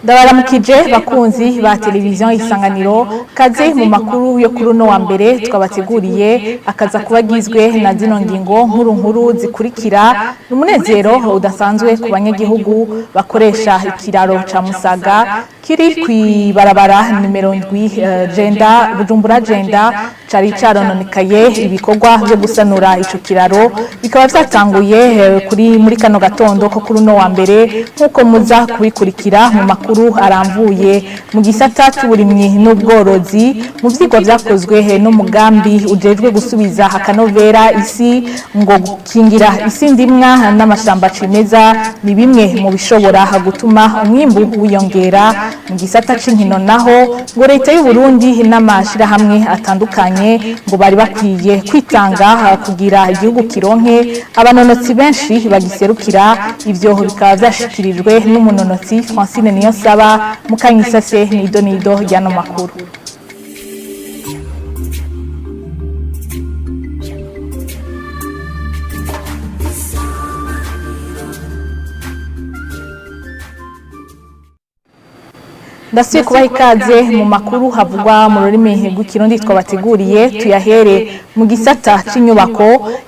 Ndabaramukije bakunzi ba televiziyo Isanganiro, kaze mu makuru yo kuri uno wa mbere twabateguriye, akaza kubagizwe na zino ngingo nkuru nkuru zikurikira. Umunezero udasanzwe ku banyagihugu bakoresha ikiraro ca Musaga kiri kw'ibarabara nimero 7 Jenda Bujumbura Jenda cari carononekaye. Ibikorwa byo gusanura ico kiraro bikaba vyatanguye kuri muri kano gatondo ko kuri uno wa mbere, nk'uko muza kubikurikira mu makuru aramvuye. Mu gisata cy'uburimyi n'ubworozi, mu vyigwa vyakozwe n'umugambi ujejwe gusubiza akanovera isi, ngo gukingira isi ndimwa n'amashamba cimeza ni bimwe mu bishobora gutuma umwimbu wiyongera. Mu gisata c'inkino naho, ngo leta y'u Burundi n'amashirahamwe atandukanye ngo bari bakwiye kwitanga kugira igihugu kironke abanonotsi benshi bagiserukira. Ivyo bikaba vyashikirijwe n'umunonotsi Francine Niyonsaba. Mukanyisase nido nido ryano makuru. Ndasubiye kubaha ikaze mu makuru havugwa mu rurimi rw'Ikirundi twabateguriye, tuyahere mu gisata c'inyubako.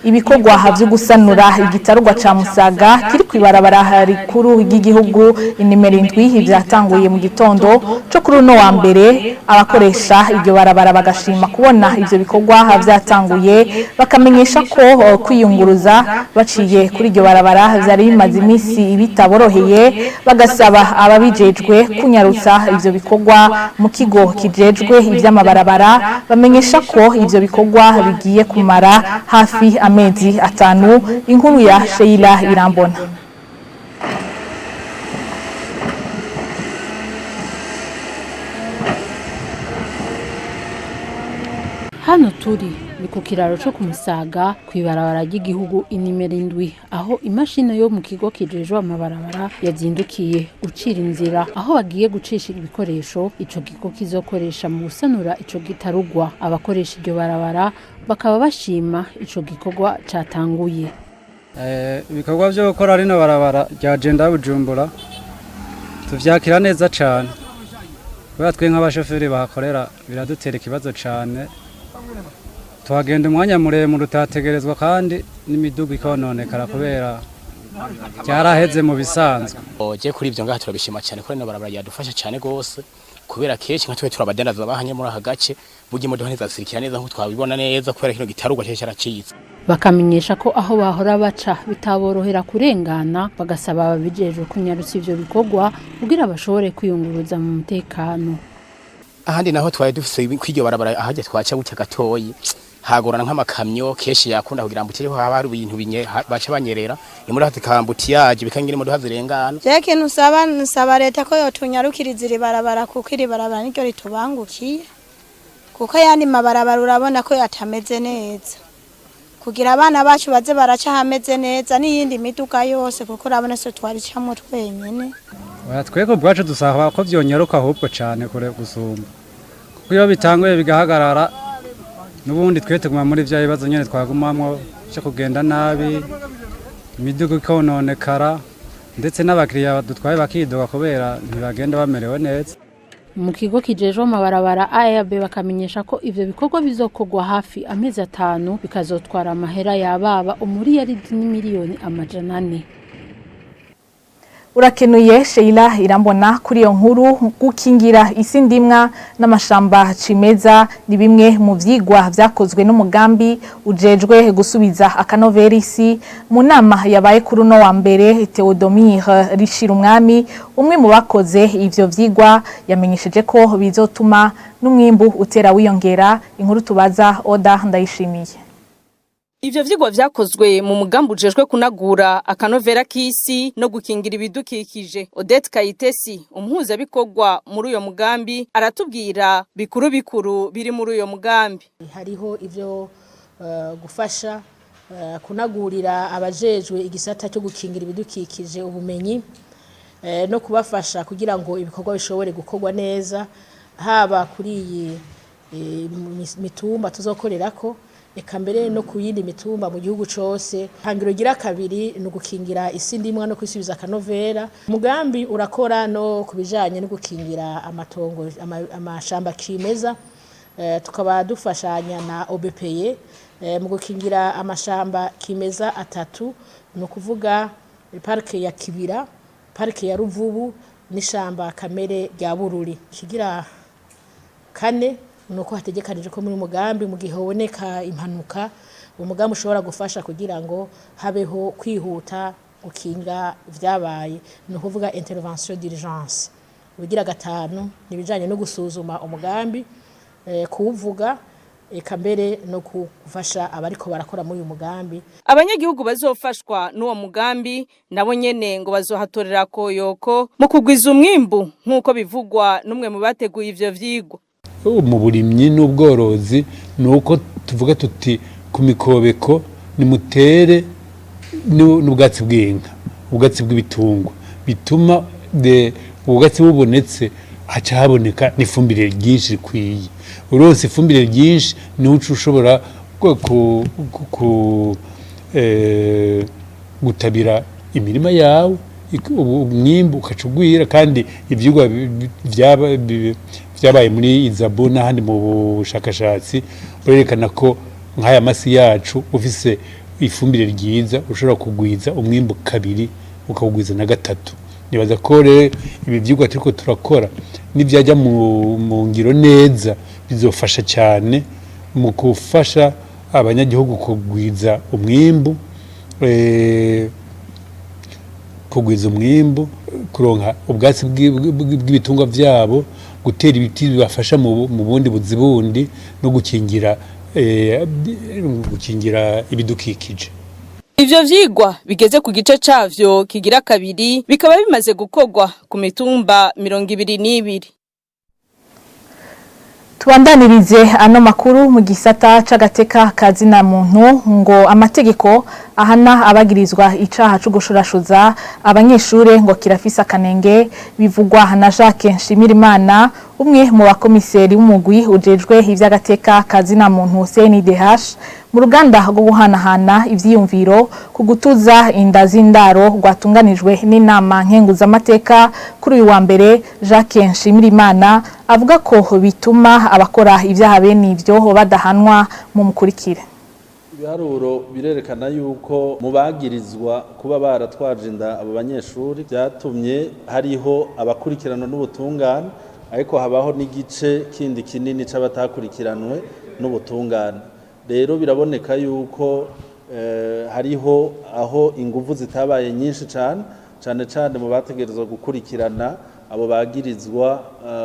Ibikorwa vyo gusanura igitarugwa ca Musaga kiri kw'ibarabara rikuru ry'igihugu inimero 7 vyatanguye mu gitondo co kuri uno wa mbere. Abakoresha iryo barabara bagashima kubona ivyo bikorwa vyatanguye, bakamenyesha ko kwiyunguruza baciye kuri iryo barabara vyari bimaze imisi bitaboroheye, bagasaba ababijejwe kunyarutsa ivyo bikorwa. Mu kigo kijejwe ivy'amabarabara bamenyesha ko ivyo bikorwa bigiye kumara hafi amezi 5. Inkuru ya Sheila Irambona. Hano turi ni ku kiraro co ku Musaga kw'ibarabara ry'igihugu inimero 7, aho imashini yo mu kigo kijejwe amabarabara yazindukiye gucira inzira aho bagiye gucisha ibikoresho ico kigo kizokoresha mu gusanura ico gitarugwa. Abakoresha iryo barabara bakaba bashima ico gikorwa catanguye. Ibikorwa vyo gukora rino barabara rya Jenda Bujumbura tuvyakira neza cane, kubera twe nk'abashoferi bahakorera biradutera ikibazo cane, tuhagenda umwanya muremure utategerezwa kandi n'imiduga ikononekara kubera byaraheze mu bisanzwe. Oje kuri ibyo ngaha turabishima cyane ko rino barabara yadufasha cyane gose, kubera kenshi nka twe turabadandaza bahanye muri aka gace, burya imodoka ntizasirikira neza nkuko twabibona neza kubera kino gitarugwa cyari caracitse. Bakamenyesha ko aho bahora baca bitaborohera kurengana, bagasaba ababijejwe kunyarutsa ivyo bikorwa kugira bashobore kwiyunguruza mu mutekano. Ahandi naho twari dufise kw'iryo barabara ahajya twaca gutya gatoyi hagorana nk'amakamyo kenshi yakunda kugira ngo uteho haba hari ibintu baca banyerera imodoka zikambutiyaje bikangira imodoka zirengana. Je kintu nsaba, nsaba leta ko yotunyarukiriza iri barabara, kuko iri barabara niryo ritubangukiye, kuko yandi mabarabara urabona ko yatameze neza, kugira abana bacu baze baraca hameze neza n'iyindi miduga yose, kuko urabona so twaricamwo twenyene. Twebwe ubwacu dusaba ko vyonyaruka ahubwo cane kure gusumba, kuko iyo bitanguye bigahagarara n'ubundi twe tuguma muri vya bibazo nyene twagumamwo vyo kugenda nabi, imiduga ikononekara, ndetse n'abakiriya dutwaye bakidoga kubera ntibagenda bamerewe neza. Mu kigo kijejwe amabarabara ARB bakamenyesha ko ivyo bikorwa bizokorwa hafi amezi 5, bikazotwara amahera yababa umuriyaridi n'imiliyoni 400. Urakenuye Sheila Irambona kuri iyo nkuru. Gukingira isi ndimwa n'amashamba cimeza ni bimwe mu vyigwa vyakozwe n'umugambi ujejwe gusubiza akanovera isi. Mu nama yabaye kuri uno wa mbere, Theodomir Rishirumwami, umwe mu bakoze ivyo vyigwa, yamenyesheje ko bizotuma n'umwimbu utera wiyongera. Inkuru tubaza Oda Ndayishimiye. Ivyo vyigwa vyakozwe mu mugambi ujejwe kunagura akanovera k'isi no gukingira ibidukikije. Odette Kayitesi, umuhuzabikorwa muri uyo mugambi, aratubwira bikuru bikuru biri muri uyo mugambi. Hariho ivyo gufasha kunagurira abajejwe igisata cyo gukingira ibidukikije ubumenyi, no kubafasha kugira ngo ibikorwa bishobore gukorwa neza, haba kuri iyi mitumba tuzokorerako eka mbere no ku yindi mitumba mu gihugu cose. Hangiro gira kabiri ni ugukingira isi ndimwa no kwisubiza akanovera. Umugambi urakora no kubijanye no gukingira amatongo, amashamba kimeza. Tukaba dufashanya na OBPE mu gukingira amashamba kimeza atatu, ni ukuvuga parike ya Kibira, parike ya Ruvubu n'ishamba kamere rya Bururi. Kigira kane ni uko hategekanije ko muri mugambi, mu gihe hoboneka impanuka, umugambi ushobora gufasha kugira ngo habeho kwihuta gukinga vyabaye, ni ukuvuga intervention d'urgence. Ubugira gatanu ni ibijanye no gusuzuma umugambi, kuwuvuga, eka mbere no gufasha abariko barakora muri uyu mugambi. Abanyagihugu bazofashwa n'uwo mugambi nabo nyene ngo bazohatorera koyoko mu kugwiza umwimbu, nk'uko bivugwa n'umwe mu bateguye ivyo vyigwa. Mu burimyi n'ubworozi ni uko tuvuga tuti ku mikobeko nimutere n'ubwatsi bw'inka, ubwatsi bw'ibitungwa, bituma ubwatsi bubonetse haca haboneka n'ifumbire ryinshi rikwiye. Uronse ifumbire ryinshi niho uca ushobora gutabira imirima yawe, umwimbu ukaca ugwira. Kandi ivyigwa vyabaye muri Izabu n'ahandi mu bushakashatsi burerekana ko nk'aya masi yacu, ufise ifumbire ryiza, ushobora kugwiza umwimbu kabiri, ukawugwiza na gatatu. Nibaza ko rero ibi vyigwa turiko turakora nivyajya mu ngiro neza, bizofasha cyane mu gufasha abanyagihugu kugwiza umwimbu, kugwiza umwimbu, kuronka ubwatsi bw'ibitungwa vyabo, gutera ibiti bibafasha mu bundi buzi bundi, no gukingira ibidukikije. Ivyo vyigwa bigeze ku gice cavyo kigira kabiri, bikaba bimaze gukorwa ku mitumba 22. Tubandanirize ano makuru mu gisata c'agateka kazina muntu. Ngo amategeko ahana abagirizwa icaha co gushurashuza abanyeshure ngo kirafise akanenge. Bivugwa na Jacques Nshimirimana, umwe mu bakomiseri w'umugwi ujejwe ivy'agateka kazina muntu CNDH, mu ruganda rwo guhanahana ivyiyumviro ku gutuza inda z'indaro rwatunganijwe n'inama nkenguzamateka kuri uyu wa mbere. Jacques Nshimirimana avuga ko bituma abakora ibyaha bene ivyo badahanwa. Mu mukurikire. Ibiharuro birerekana yuko mu bagirizwa kuba baratwaje inda abo banyeshuri, byatumye hariho abakurikiranwa n'ubutungane, ariko habaho n'igice kindi kinini c'abatakurikiranwe n'ubutungane. Rero biraboneka yuko hariho aho inguvu zitabaye nyinshi cane, cane cane mu bategerezwa gukurikirana abo bagirizwa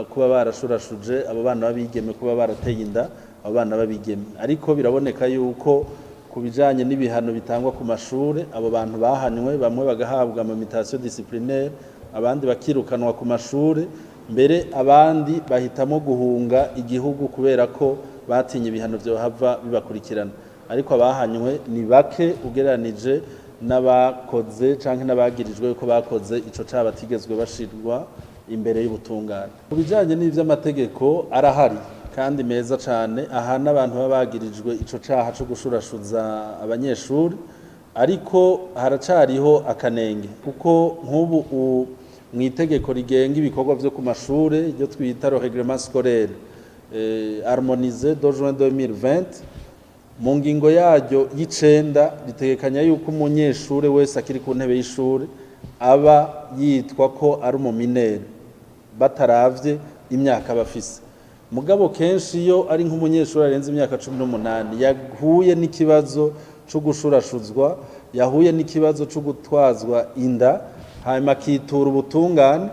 kuba barashurashuje abo bana b'abigeme, kuba barateye inda abo bana b'abigeme. Ariko biraboneka yuko ku bijanye n'ibihano bitangwa ku mashure, abo bantu bahanywe, bamwe bagahabwa ama mutation disciplinaire, abandi bakirukanwa ku mashure, mbere abandi bahitamo guhunga igihugu kubera ko batinye ibihano vyohava bibakurikirana. Ariko abahanywe ni bake ugereranije n'abakoze canke n'abagirijwe ko bakoze ico caha batigezwe bashirwa imbere y'ubutungane. Ku bijanye n'ivy'amategeko, arahari kandi meza cane aha n'abantu baba bagirijwe ico caha co gushurashuza abanyeshuri, ariko haracariho akanenge, kuko nk'ubu mw'itegeko rigenga ibikorwa vyo ku mashure, iryo twita le règlement scolaire harmonisé de juin 2020, mu ngingo yaryo y'icenda ritegekanya yuko umunyeshure wese akiri ku ntebe y'ishure aba yitwa ko ari umu mineur, bataravye imyaka bafise. Mugabo kenshi iyo ari nk'umunyeshuri arenze imyaka 18 yahuye n'ikibazo co gushurashuzwa, yahuye n'ikibazo co gutwazwa inda, hanyuma akitura ubutungane,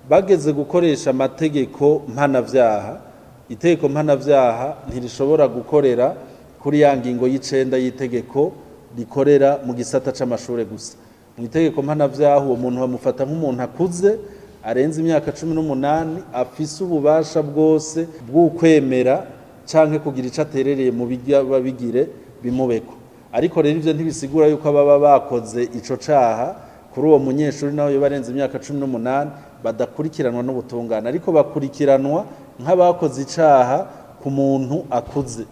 bageze gukoresha amategeko mpanavyaha, itegeko mpanavyaha ntirishobora gukorera kuri ya ngingo y'icenda y'itegeko rikorera mu gisata c'amashure gusa. Mu itegeko mpanavyaha, uwo muntu bamufata nk'umuntu akuze arenze imyaka 18, afise ububasha bwose bw'ukwemera canke kugira ico aterereye mu bigire bimubeko. Ariko rero ivyo ntibisigura yuko ababa bakoze ico caha kuri uwo munyeshuri, nawe yoba arenze imyaka 18, badakurikiranwa n'ubutungane, ariko bakurikiranwa nk'abakoze icaha ku muntu akuze.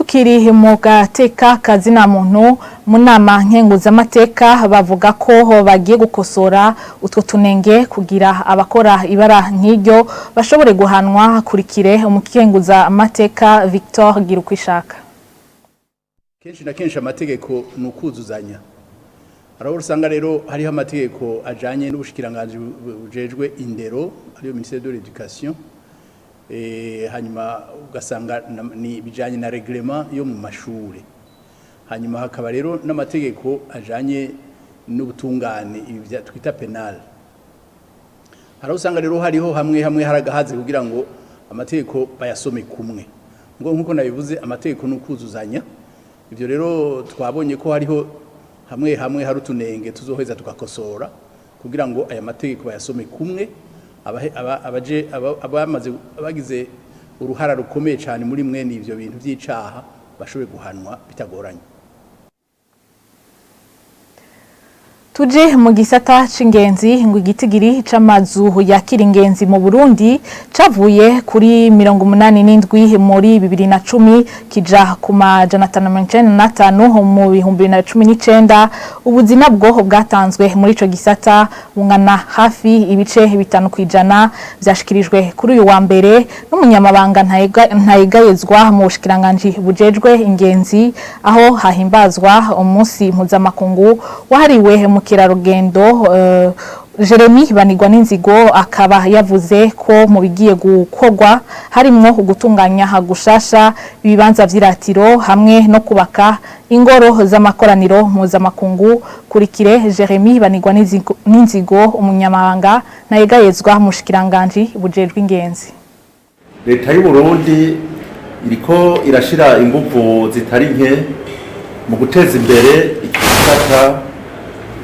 Tukiri mu gateka kazina muntu, mu nama nkenguzamateka bavuga ko bagiye gukosora utwo tunenge kugira abakora ibara nk'iryo bashobore guhanwa. Kurikire umukenguza amateka Victor Girukwishaka. Kenshi na kenshi amategeko ni ukuzuzanya. Hari usanga rero hariho amategeko ajanye n'ubushikiranganji bujejwe indero, ariyo ministère de l'Éducation, hanyuma ugasanga ni bijanye na règlement yo mu mashure, hanyuma hakaba rero n'amategeko ajanye n'ubutungane, ibi twita pénal. Hari usanga rero hariho hamwe hamwe haragahaze kugira ngo amategeko bayasome kumwe. Ngo nkuko nabivuze, amategeko ni ukuzuzanya. Ibyo rero twabonye ko hariho hamwe hamwe hari utunenge tuzoheza tugakosora kugira ngo aya mategeko bayasome kumwe, abaje abamaze abagize uruhara rukomeye cyane muri mwene ivyo bintu by'icaha bashobore guhanwa bitagoranye. Tuje mu gisata c'ingenzi. Ngo igitigiri c'amazu yakira ingenzi mu Burundi cavuye kuri 87 muri 2010 kija ku 595 mu 2019. Ubuzi nabwo bwatanzwe muri ico gisata bungana hafi ibice 5%. Vyashikirijwe kuri uyu wa mbere n'umunyamabanga ntayegayezwa mu bushikiranganji bujejwe ingenzi, aho hahimbazwa umunsi mpuzamakungu wahariwe mukerarugendo. Jeremy Banigwa n'Inzigo akaba yavuze ko mu bigiye gukorwa harimwo gutunganya gushasha ibibanza vy'iratiro hamwe no kubaka ingoro z'amakoraniro mpuzamakungu. Kurikire Jeremy Banigwa n'Inzigo, umunyamabanga ntayegayezwa mu bushikiranganji bujejwe ingenzi. Leta y'u Burundi iriko irashira inguvu zitari nke mu guteza imbere igisata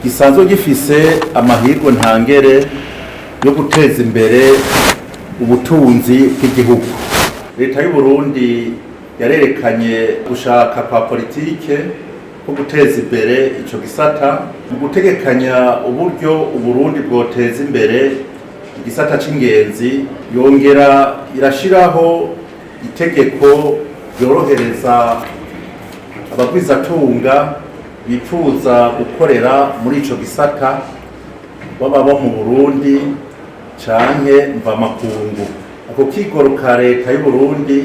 gisanzwe gifise amahirwe ntangere yo guteza imbere ubutunzi bw'igihugu. Leta y'u Burundi yarerekanye gushaka kwa politike ko guteza imbere ico gisata mu gutegekanya uburyo Uburundi bwoteza imbere igisata c'ingenzi, yongera irashiraho itegeko ryorohereza abagwizatunga bifuza gukorera muri ico gisata, baba bo mu Burundi canke mvamakungu. Ako kigoro ka leta y'u Burundi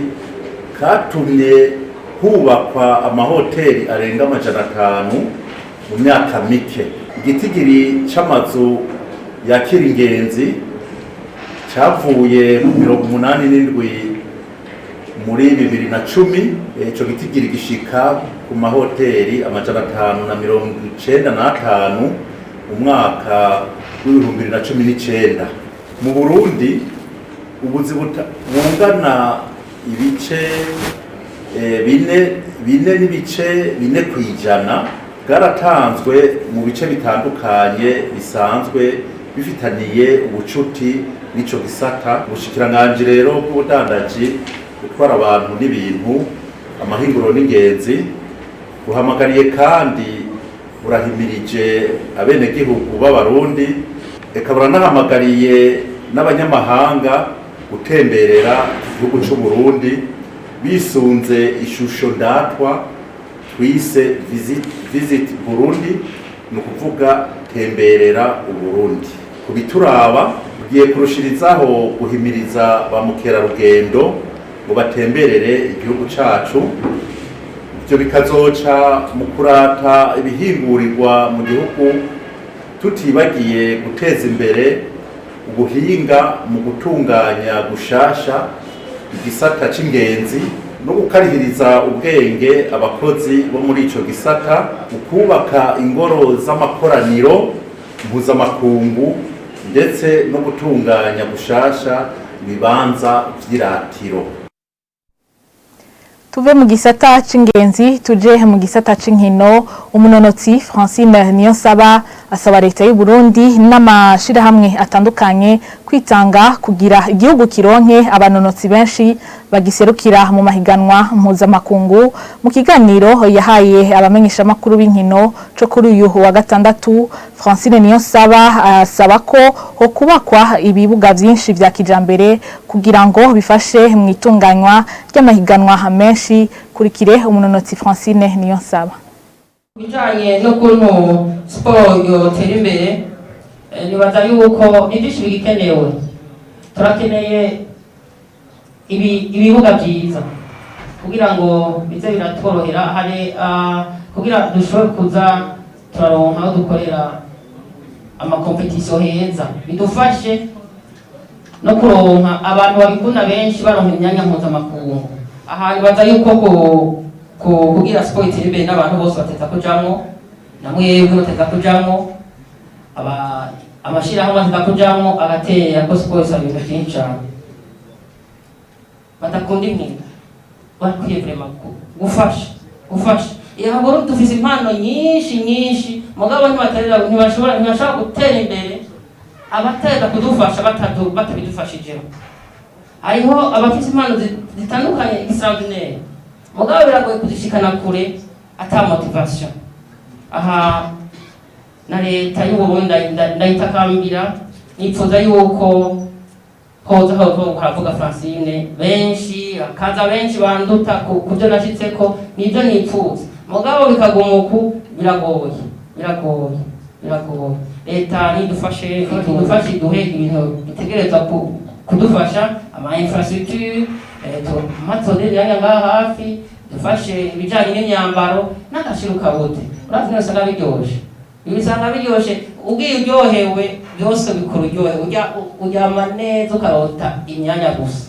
katumye hubakwa amahoteli arenga 500 mu myaka mike. Igitigiri c'amazu yakira ingenzi cavuye ku 87 muri 2010, ico gitigiri gishika ku mahoteli 595 mu mwaka w'2019. Mu Burundi ubuzi bungana ibice 4, 4.4% bwaratanzwe mu bice bitandukanye bisanzwe bifitaniye ubucuti n'ico gisata. Ubushikiranganji rero bw'ubudandaji, gutwara abantu n'ibintu, amahinguro n'ingenzi buhamagariye kandi burahimirije abenegihugu b'Abarundi, eka buranahamagariye n'abanyamahanga gutemberera igihugu c'u Burundi bisunze ishusho ndatwa twise Visit Burundi, ni ukuvuga temberera Uburundi. Ku bituraba, tugiye kurushirizaho guhimiriza ba mukerarugendo ngo batemberere igihugu cacu. Ivyo bikazoca mu kurata ibihingurirwa mu gihugu, tutibagiye guteza imbere ubuhinga mu gutunganya gushasha igisata c'ingenzi no gukarihiriza ubwenge abakozi bo muri ico gisata, ukubaka ingoro z'amakoraniro mpuzamakungu, ndetse no gutunganya gushasha ibibanza vy'iratiro. Tuve mu gisata c'ingenzi tuje mu gisata c'inkino. Umunonotsi Francine Niyonsaba Asaba leta y'u Burundi n'amashirahamwe atandukanye kwitanga kugira igihugu kironke abanonotsi benshi bagiserukira mu mahiganwa mpuzamakungu. Mu kiganiro yahaye abamenyeshamakuru b'inkino co kuri uyu wa gatandatu, Francine Niyonsaba asaba ko ho kubakwa ibibuga vyinshi vya kijambere kugira ngo bifashe mu itunganywa ry'amahiganwa menshi. Kurikire umunonotsi Francine Niyonsaba. Bijanye n'ukuntu siporo yotera imbere, nibaza yuko ni byinshi bigikenewe. Turakeneye ibibuga byiza kugira ngo bize biratworohera, hari kugira dushobore kuza turaronka aho dukorera amakompetisiyo heza, bidufashe no kuronka abantu babikunda benshi, baronka imyanya mpuzamakungu. Aha nibaza yuko kugira siporo itere imbere n'abantu bose bateza kujamwo, na mwebwe bateza kujamwo, amashirahamwe ateza kujamwo agatera, ko siporo isaba ibintu vyinshi cane. Badakunda inkino bakwiye vraiment gufasha. Iya Burundi dufise impano nyinshi nyinshi, mugabo ntibaterera, ntibashobora gutera imbere abateza kudufasha batabidufashijemo. Hariho abafise impano zitandukanye extraordinaire, mugabo biragoye kuzishikana kure ata motivation. Aha na leta y'u Burundi ndayitakambira, nipfuza yuko hoza hoza haravuga Francine benshi, hakaza benshi banduta ku byo nashitseko, nibyo nipfuza, mugabo bikaguma uku biragoye, biragoye, biragoye. Leta nidufashe, idufashe, iduhe ibintu bitegerezwa kudufasha, ama infrastructure, matode yanya ngaha hafi, dufashe ibijanye n'imyambaro n'agashiruka bute. Urazi neza usanga biryoshe, ibisanga biryoshe, ugiye uryohewe, byose bikora uryohewe, urya uryama neza, ukarota imyanya gusa.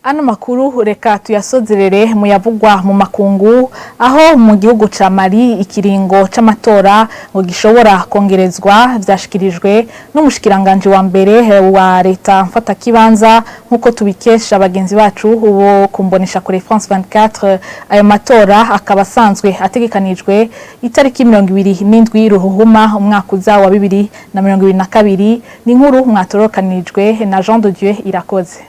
Ano makuru reka tuyasozerere mu yavugwa mu makungu, aho mu gihugu ca Mali ikiringo c'amatora ngo gishobora kongerezwa. Vyashikirijwe n'umushikiranganje wa mbere wa leta mfatakibanza, nk'uko tubikesha bagenzi bacu ubo kumbonesha kure France 24. Ayo matora akaba asanzwe ategekanijwe itariki 27 Ruhuhuma umwaka uza wa 2022. Ni inkuru mwatorokanirijwe na Jean de Dieu Irakoze.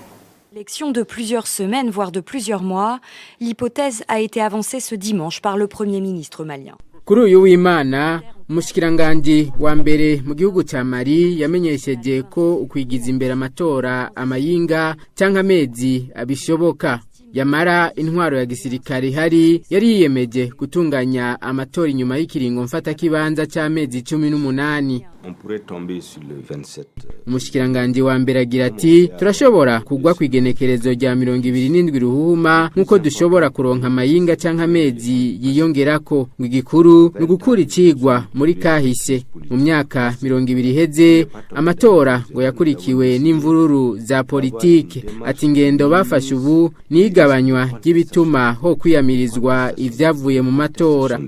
Élection de plusieurs semaines, voire de plusieurs mois, l'hypothèse a été avancée ce dimanche par le Premier ministre malien. Kuri uyu w'Imana, umushikiranganji wa mbere mu gihugu ca Mali yamenyesheje ko ukwigiza imbere amatora amayinga canke amezi abishoboka. Yamara intwaro ya gisirikare ihari yari yiyemeje gutunganya amatora inyuma y'ikiringo mfatakibanza c'amezi 18. On pourrait tomber sur le 27. Umushikiranganji wa mbere agira ati: "Turashobora kugwa kw'igenekerezo rya 27 Ruhuhuma, nk'uko dushobora kuronka amayinga canke amezi yiyongerako." Ngo igikuru ni ugukura icigwa muri kahise. Mu myaka 20 iheze, amatora ngo yakurikiwe n'imvururu za politike. Ati ingendo bafashe ubu ni igabanywa ry'ibituma ho kwiyamirizwa ivyavuye mu matora.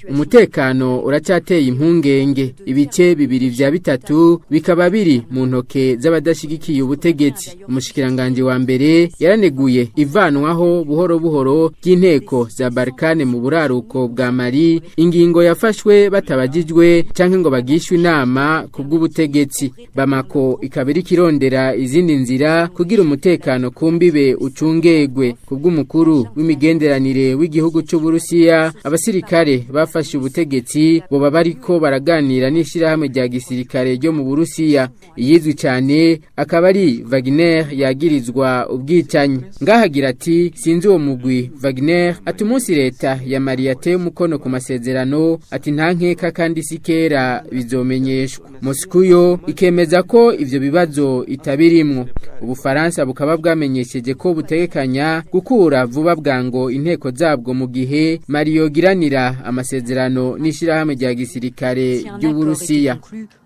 Umutekano uracyateye impungenge, ibice bibiri vya bitatu bikaba biri mu ntoke z'abadashigikiye ubutegetsi. Umushikiranganji wa mbere yaraneguye ivanwaho buhoro buhoro ry'inteko za Barkhane mu buraruko bwa Mali, ingingo yafashwe batabajijwe canke ngo bagishwe inama ku bw'ubutegetsi. Bamako ikaba iriko irondera izindi nzira kugira umutekano ku mbibe ucungegwe. Ku bw'umukuru w'imigenderanire w'igihugu c'Uburusiya, abasirikare bafashe ubutegetsi boba bariko baraganira n'ishirahamwe rya gisirikare ryo mu Burusiya, iyizwi cyane akaba ari Wagner yagirizwa ubwicanyi. Ngahagira ati: "Sinzi uwo mugwi Wagner." Ati umunsi leta ya Mali yateye umukono ku masezerano, ati nta nkeka kandi si kera bizomenyeshwa. Moscou yo ikemeza ko ivyo bibazo itabirimwo. Ubufaransa bukaba bwamenyesheje ko butegekanya gukura vuba bwango inteko zabwo mu gihe Mali yogiranira amasezerano n'ishirahamwe rya gisirikare ry'Uburusiya.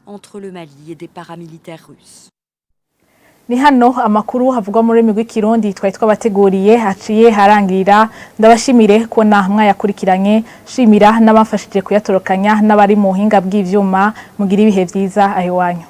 Entre le Mali et des paramilitaires russes. Ni hano amakuru havugwa mu rurimi rw'Ikirundi twari twabateguriye haciye harangirira. Ndabashimire kubona mwayakurikiranye, shimira n'abamfashije kuyatorokanya n'abari mu buhinga bw'ivyuma. Mugira ibihe vyiza aho iwanyu.